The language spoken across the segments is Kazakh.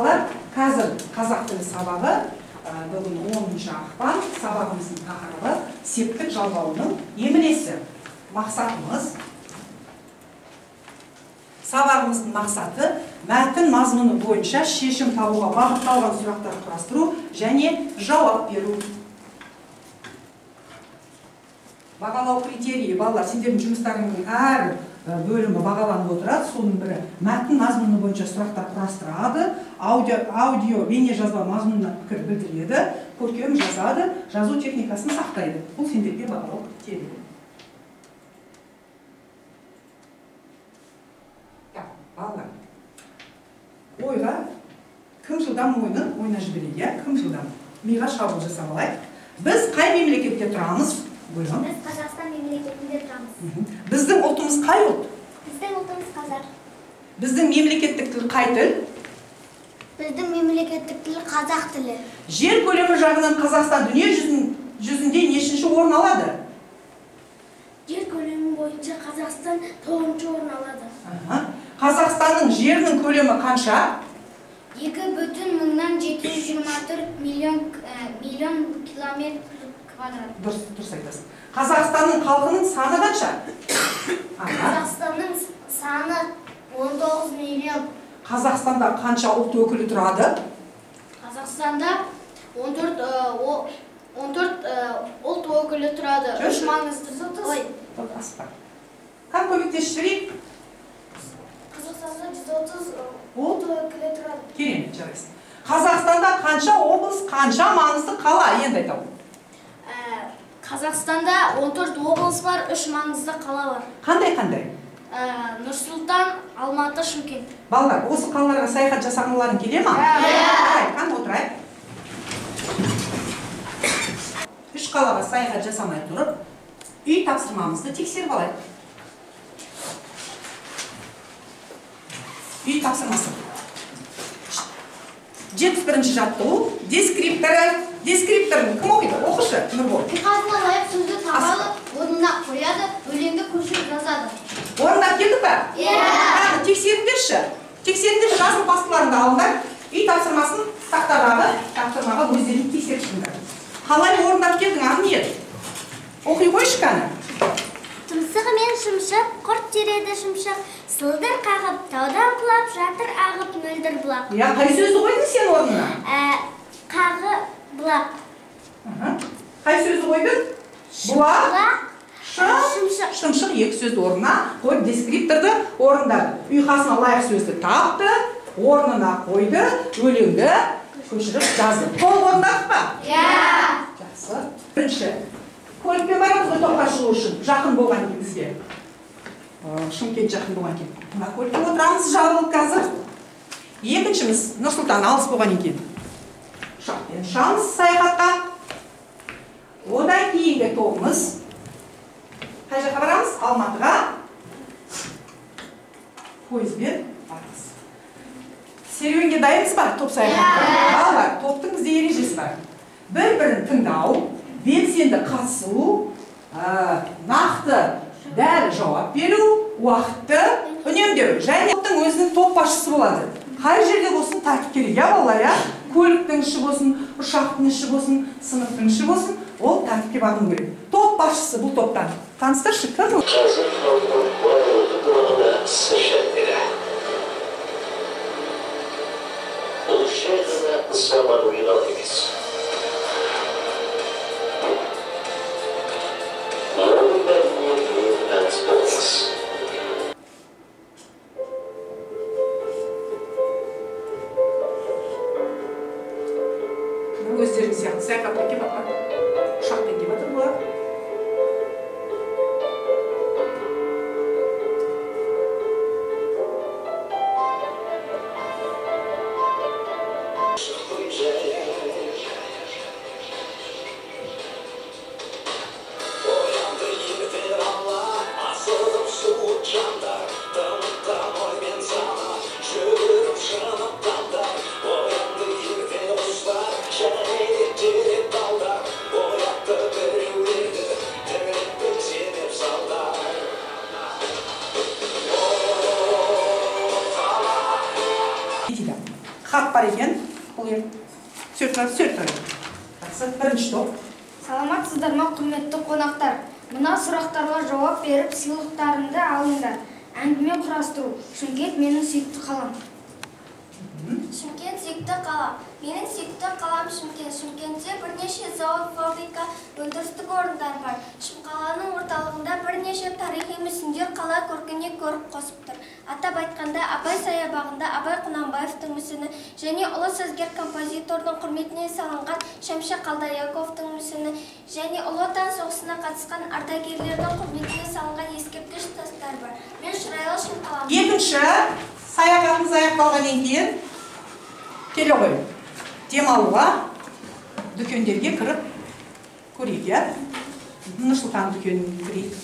Қазір қазақ тілі сабағы, бүгін 10 ақпан, сабағымыздың тақырыбы септік жалғауының емлесі. Мақсатымыз, сабағымыздың мақсаты мәтін мазмұны бойынша шешім табуға бағытталған сұрақтар құрастыру және жауап беру. Бағалау критерийі, балалар, сендердің жұмыстарыңның әр бөлімі бағаланып отырады. Соның бірі мәтін мазмұны бойынша сұрақтар құрастырады, аудио бейне жазба мазмұнына пікір білдіреді, көркем жазады, жазу техникасын сақтайды. Бұл сендерге бағалау критерийі. Так, балалар, ойға кім жылдам ойынын ойнап жіберейік, иә? Кім жылдам? Миға шабуыл жасап алайық. Біз қай мемлекетте тұрамыз? Біз Қазақстан мемлекетінде тұрамыз. Біздің ұлтымыз қай ұлт? Біздің ұлтымыз қазақ. Біздің мемлекеттік тіл қай тіл? Біздің мемлекеттік тіл қазақ тілі. Жер көлемі жағынан Қазақстан дүние жүзінде нешінші орын алады? Жер көлемі бойынша Қазақстан 9-шы орын алады. Қазақстанның жерінің көлемі қанша? 2,724 миллион километр квадрат. Дұрыс айтасың. Қазақстанның халқының саны қанша? Қазақстанның саны 19 миллион. Қазақстанда қанша ұлт өкілі тұрады? Қазақстанда 14 ұлт өкілі тұрады. Үш маңызды. Кім көмектесіп жіберейік? Қазақстанда 130 ұлт өкілі тұрады. Керемет, жарайсың. Қазақстанда қанша облыс, қанша маңызды қала? Енді айтамын. Қазақстанда 14 облыс бар, 3 маңызды қала бар. Қандай-қандай? Нұр-Сұлтан, Алматы, Шымкент. Балалар, осы қалаларға саяхат жасағыларың келе ма? Иә. Қане, отырайық. 3 қалаға саяхат жасамай тұрып, үй тапсырмамызды тексеріп алайық. Үй тапсырмасы. 71-ші жаттығу, дескрипторы. Дескрипторын кім оқиды? Оқышы, Нұрбол. Ұйқасына лайық сөзді табады, орнына қояды, өлеңді көшіріп жазады. Орындап келдік пе? Иә. Қане, тексеріңдерші. Тексеріңдерші, жазу пастыларыңды алыңдар. Үй тапсырмасын тақтадағы тапсырмаға өздерің тексеріп шығыңдар. Қалай орындап келдің, Ақниет? Оқи қойшы кәні. Тұмсығы мен шымшық, құрт тереді шымшық, сылдыр қағып, таудан құлап, жатыр ағып, мөлдір бұлақ. Иә, қай сөзді қойдың сен орнына? Қағы бұлақ. Қай сөзді қойдың? Бұлақ, шымшық. Шымшық екі сөзді орнына қойып, дескрипторды орындады. Ұйқасына лайық сөзді тапты, орнына қойды, өлеңді көшіріп жазды. Толық орындадық па? Иә. Жақсы. Бірінші, көлікпен барамыз ғой топқа шығу үшін, жақын болған кейін бізге. Шымкент жақын болған кейін. Мына көлікке отырамыз жабылып қазір. Екіншіміз, Нұр-Сұлтан алыс болған екен. Ұшақпен ұшамыз саяхатқа. Одан кейінгі тобымыз қай жаққа барамыз? Алматыға пойызбен барамыз. Серуенге дайынбыз ба топ саяхатқа? Балалар, топтың бізде ережесі бар. Бір-бірін тыңдау, белсенді қатысу, нақты дәл жауап беру, уақытты үнемдеу. Және топтың өзінің топ басшысы болады. Қай жерде болсын тәртіп керек, иә балалар, иә? Көліктің іші болсын, ұшақтың іші болсын, сыныптың іші болсын, ол тәртіпке бағыну керек. Топ басшысы бұл топтан. Таныстыршы, кім ол? Қазақ халқының байлығы құлағына сыр. Бұл жай ғана заманауи қала емес. Оның бәріне мен таныс болыңыз. Өздерің сияқты саяхатқа келіп жатқан, ұшақпен келіп жатыр бұлар. Оянды ерте құстар, және де терек талдар. Хат бар екен. Бұл ер. Сөйлеп тұр. Жақсы, бірінші топ. Саламатсыздар ма, құрметті қонақтар. Мына сұрақтарға жауап беріп, сыйлықтарыңды алыңдар. Әңгіме құрастыру. Шымкент менің сүйікті қалам. Шымкент сүйікті қалам. Менің сүйікті қалам Шымкент. Шымкентте бірнеше зауыт, фабрика, өндірістік орындар бар. Шымқаланың орталығында бірнеше тарихи мүсіндер қала көркіне көрік қосып тұр. Атап айтқанда, Абай саябағында Абай Құнанбаевтың мүсіні және ұлы сазгер композитордың құрметіне салынған Шәмші Қалдаяқовтың мүсіні және Ұлы Отан соғысына қатысқан ардагерлердің құрметіне салынған ескерткіш тастар бар. Мен шырайлы Шымқалам. Екінші саяхатымыз аяқталғаннан кейін келе ғой. Демалуға дүкендерге кіріп көрейік, иә? Нұрсұлтан дүкеніне кірейік.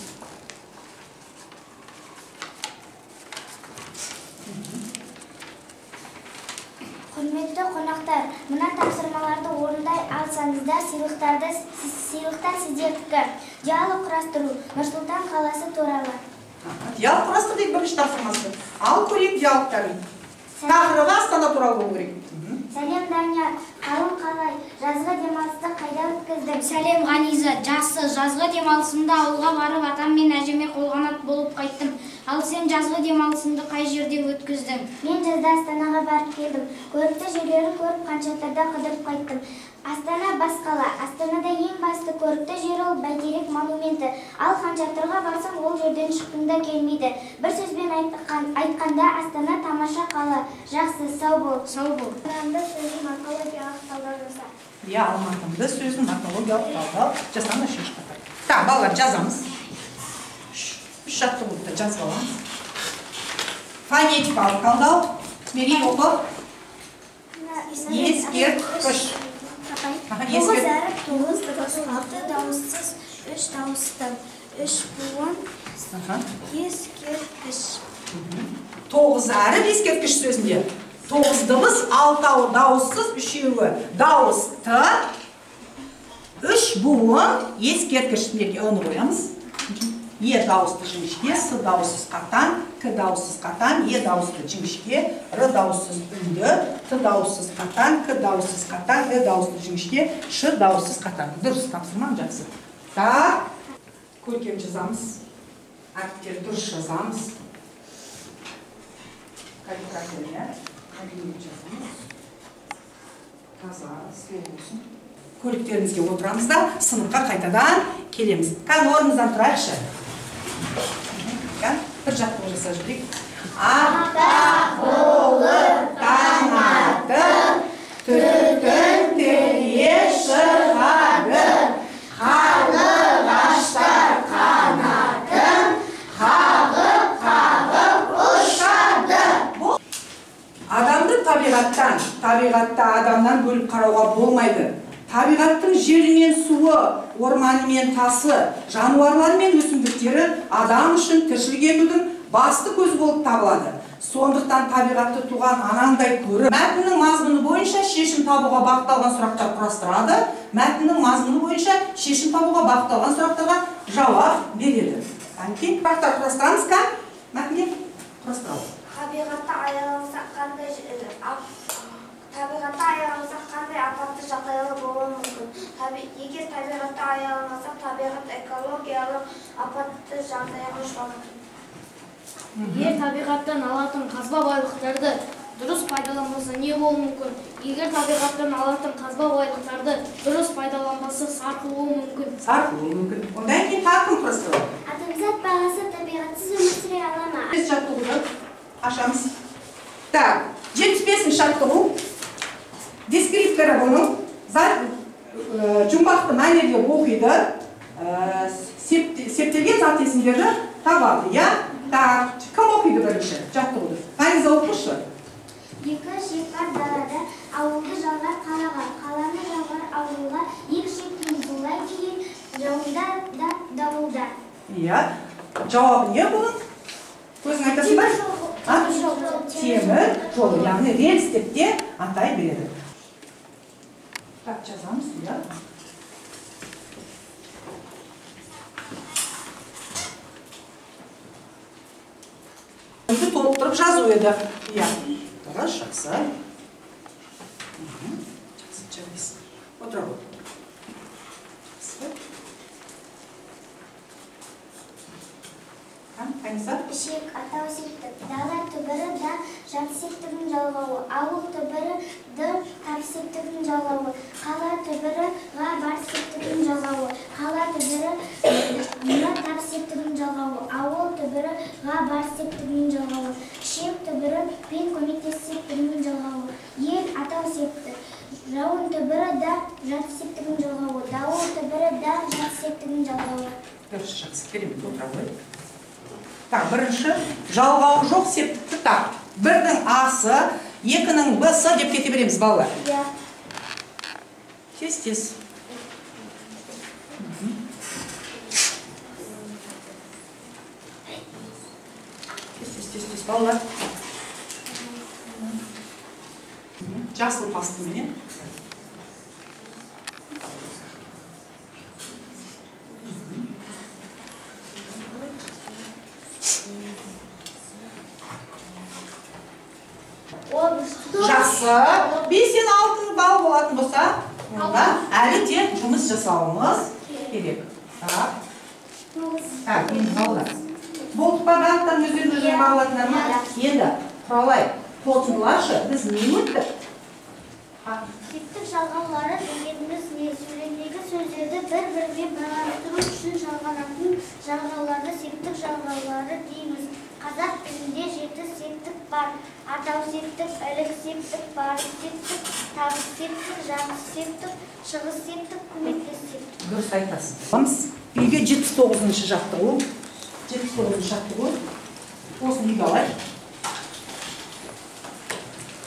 Құрметті қонақтар, мына тапсырмаларды орындай алсаңыздар, сыйлықтар сіздердікі. Диалог құрастыру Нұрсұлтан қаласы туралы. Диалог құрастыр дейді бірінші тапсырмасы. Ал көрейік диалогтарын. Тақырыбы Астана туралы болу керек. Сәлем, Данияр, қалың қалай? Жазғы демалысты қайда өткіздің? Сәлем, Ғаниза, жақсы. Жазғы демалысымда ауылға барып, атам мен әжеме қолғанат болып қайттым. Ал сен жазғы демалысыңды қай жерде өткіздің? Мен жазда Астанаға барып келдім. Көрікті жерлерін көріп, Ханшатырда қыдырып қайттым. Астана бас қала. Астанада ең басты көрікті жер ол Бәйтерек монументі. Ал Ханшатырға барсаң, ол жерден шыққың да келмейді. Бір сөзбен айтқанда, Астана тамаша қала. Жақсы, сау бол. Сау бол. Алматымды сөзін морфологиялық талдау жаса. Иә, Алматымды сөзін морфологиялық талдау жасаны үшінші қатар. Так, балалар, жазамыз. Үш жаттығуды жазып аламыз. Фонетикалық талдау. Мерей, оқы. Ескерткіш. 9 әріп, 9 дыбыс, 6 дауыссыз, 3 дауысты, 3 буын, ескерткіш. 9 әріп ескерткіш сөзінде. 9 дыбыс, 6 дауыссыз, 3-еуі дауысты, 3 буын ескерткіш. Неге оны қоямыз? Е дауысты жіңішке, С дауыссыз қатаң, К дауыссыз қатаң, Е дауысты жіңішке, Р дауыссыз үнді, Т дауыссыз қатаң, К дауыссыз қатаң, Э дауысты жіңішке, Ш дауыссыз қатаң. Дұрыс, тапсырмам жақсы. Так, көркем жазамыз. Әріптерді дұрыс жазамыз. Каллиграфия, каллиграфия жазамыз. Таза, сұлу болсын. Көліктерімізге отырамыз да, сыныпқа қайтадан келеміз. Кәне, орнымыздан тұрайықшы. Бір жаттығу жасап жіберейік. Аппақ болып таң атып, түтін тілге шығады. Қарлығаштар қанатын қағып-қағып ұшады. Адамды табиғаттан, табиғатта адамнан бөліп қарауға болмайды. Табиғаттың жері мен суы, орманы мен тасы, жануарлары мен өсімдіктері адам үшін тіршілік етудің басты көзі болып табылады. Сондықтан табиғатты туған анандай көріп, мәтіннің мазмұны бойынша шешім табуға бағытталған сұрақтар құрастырады, мәтіннің мазмұны бойынша шешім табуға бағытталған сұрақтарға жауап береді. Әнекей, сұрақтар құрастырамыз, кән? Мәтінге құрастыралы. Табиғатты аяласақ қандай апатты жағдайлар болуы мүмкін? Егер табиғатты аяламасақ, табиғат экологиялық апатты жағдайға ұшырауы мүмкін. Егер табиғаттан алатын қазба байлықтарды дұрыс пайдаланбаса не болуы мүмкін? Егер табиғаттан алатын қазба байлықтарды дұрыс пайдаланбаса сарқылуы мүмкін. Сарқылуы мүмкін. Одан кейін тағы кім құрастырады? Адамзат баласы табиғатсыз өмір сүре ала ма? Біз жаттығуды ашамыз. Так, 75-ші жаттығу. Дескрипторы бұның жұмбақты мәнерде оқиды, септелген зат есімдерді табады, иә? Так, кім оқиды бірінші жаттығуды? Фаниза оқышы. Екі шек бар далада, ауылды жалғар қалаға, қаланы жалғар ауылға, екі шектен зулай деген жауында да дауылда. Иә, жауабы не бұның? Көзің айтасың ба? Темір жолы, яғни рельс деп те атай береді. Так, жазамыз, иә. Толықтырып жазу еді. Иә, дұрыс, жақсы. Жақсы, жарайсың. Отыра ғой. Жақсы. Аниса? Ішек, атау септік, дала түбірі да жат септігінің жалғауы, ауыл түбірі д тап септігінің жалғауы, қала түбірі ға бар септігінің жалғауы, қала түбірі м тап септігінің жалғауы, ауыл түбірі ға бар септігінің жалғауы, ішек түбірі пен көмектес септігінің жалғауы, ел атау септік, жауын түбірі да жат септігінің жалғауы, дауыл түбірі да жат септігінің жалғауы. Дұрыс, жақсы, керемет, отыра ғой. Так, бірінші жалғауы жоқ септікті тап. Бірдің А-сы, екінің Б-сы деп кете береміз, балалар. Иә. Тез, тез. Тез, тез, тез, тез, балалар. Жасыл пастыменен. Жақсы. 5-тен 6 балл болатын болса, онда әлі де жұмыс жасауымыз керек. Так. Так, енді балалар. Болды па, барлықтарың өздерің өздерің бағалатындар ма? Енді Құралай, қорытындылашы, біз не өттік? Септік жалғаулары дегеніміз не? Сөйлемдегі сөздерді бір-бірімен байланыстыру үшін жалғанатын жалғауларды септік жалғаулары дейміз. Қазақ тілінде 7 септік бар. Атау септік, ілік септік, барыс септік, табыс септік, жатыс септік, шығыс септік, көмектес септік. Дұрыс айтасыз. Үйге 79-шы жаттығу. 79-шы жаттығу. Осыны үйге алайық.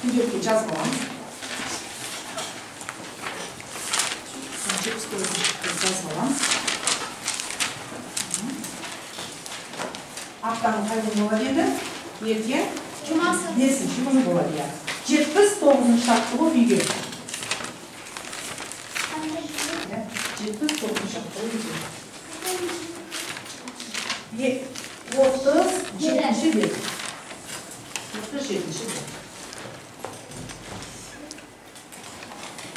Күнделікке жазып аламыз. 79-шы жазып аламыз. Аптаның қай күні болады енді? Ертең Жұмасы. Бесінші күні болады, иә. 79-шы жаттығу үйге. 79-шы жаттығу үйге. 37-ші бет. 37-ші бет.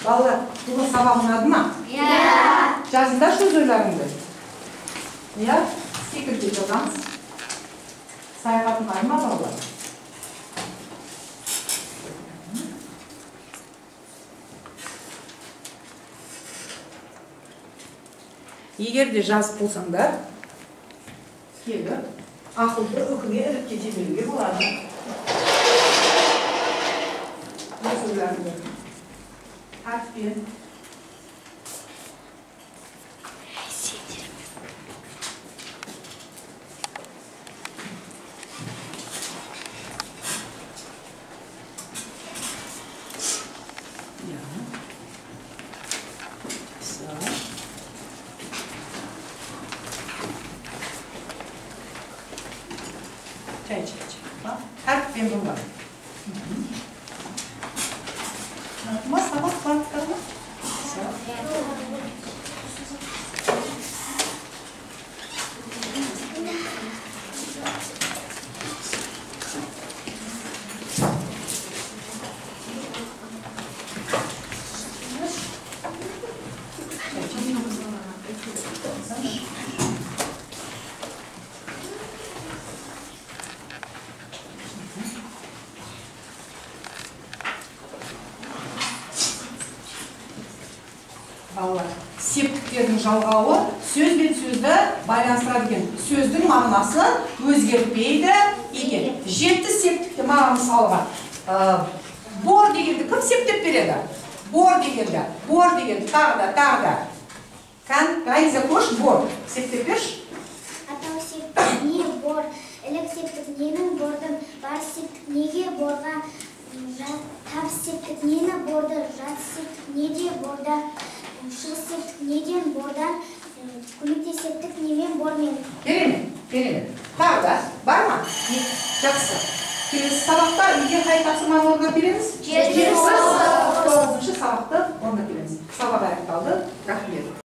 Балалар, бүгін сабақ ұнады ма? Иә. Жазыңдаршы өз ойларыңды. Иә, стикерге жазамыз. Саяхат ұнады ма, балалар? Егер де жазып болсаңдар, келіп, ақылды үкіге іліп кете беруге болады. Өз ойларыңды тәртіппен. Чай, чай, чай. Тәртіппен болған. Ма, сабақ барлықтар ма? Балалар, септіктердің жалғауы сөз бен сөзді байланыстырады екен. Сөздің мағынасын өзгертпейді екен. 7 септікті маған мысалға, бор дегенді кім септеп береді? Бор дегенді, бор дегенді, тағы да, тағы да. Кән, Райза, қош, бор. Септеп берші. Атау септік не бор, ілік септік ненің бордың, барыс септік неге борға, табыс септік нені борды, жатыс септік неде борда, шығыс септік неден бордан, көмектес септік немен бормен. Керемет, керемет. Тағы да бар ма? Жақсы. Келесі сабақта үйге қай тапсырманы орындап береміз? 79-шы сабақты